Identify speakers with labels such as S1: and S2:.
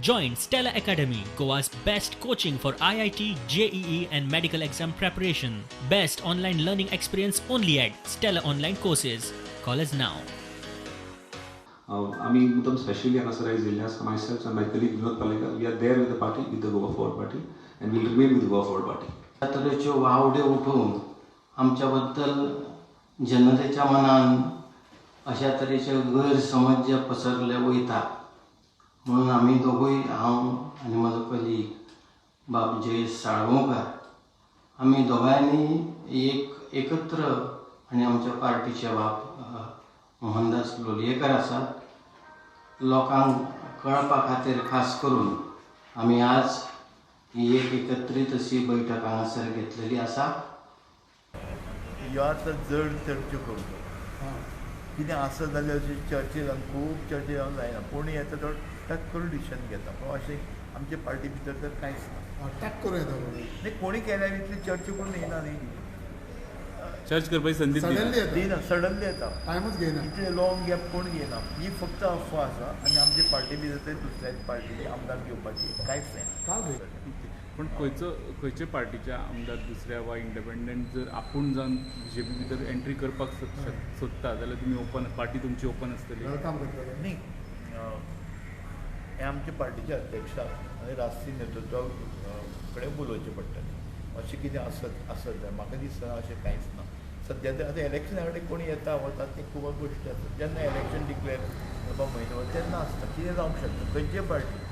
S1: Join Stella Academy, Goa's best coaching for IIT, JEE, and medical exam preparation. Best online learning experience only at Stella Online Courses. Call us now.
S2: आमी मुद्दम specially हांगासर आयज येयल्ले आसा. Myself and my colleague Vinod Palekar, we are there with the party, with the Goa Forward Party, and we'll remain with Goa Forward Party.
S3: अशा तरेच्यो वावड्यो उठोवन आमच्या बद्दल जनतेच्या मनान अशा तरेचे गैरसमज जे पसरले वयता म्हणून आमी दोगूय, हांव आनी म्हजो कलीग बाब जयेश साळगांवकार, आमी दोगांयनी एक एकत्र आनी आमच्या पार्टीचे बाब मोहनदास लोलयेकर आसात, लोकांक कळपा खातीर खास करून आमी आज ही एक एकत्रीत अशी बैठक हांगासर घेतलेली आसा.
S4: ह्यो आतां जड चर्चा करूं कितें आसत जाल्यार अशी चर्चे जावन, खूब चर्चे जावन जायना. कोणी येता तो टक करून डिसिजन घेता, पूण अशें आमचे पार्टी भितर तर कांयच ना.
S5: टॅक करूं येता.
S4: न्ही, कोणी केल्यार इतली चर्चा करून येना न्ही.
S6: चर्च करपाची संदी
S5: सडनली येता.
S4: दिना, सडनली येता.
S5: टायमूच घेयना.
S4: इतले लॉंग गॅप कोण घेयना. ही फक्त अफवा आसा आनी आमची पार्टी भितर ते दुसऱ्या पार्टीचे आमदार घेवपाची कांयच
S5: काल
S4: जायना.
S6: पूण खंयचो खंयचे पार्टीचे आमदार दुसऱ्या वा इंडिपेंडंट जर आपूण जावन बीजेपी भितर एंट्री करपाक सोदता जाल्यार तुमी ओपन, पार्टी तुमची ओपन आसतली?
S5: Welcome करतले.
S4: न्ही, हें आमच्या पार्टीचे अध्यक्ष आनी राष्ट्रीय नेतृत्वा कडेन उलोवचें पडटलें. अशें कितें आसत आसत जाल्यार म्हाका दिसना, अशें कांयच ना सद्या तर. आतां इलेक्शना कडेन कोण येता वता ती खूब गोश्टी आसता. जेन्ना इलेक्शन डिक्लेर जावपा म्हयनो तेन्ना आसता, कितें जावंक शकता खंयचे पार्टी.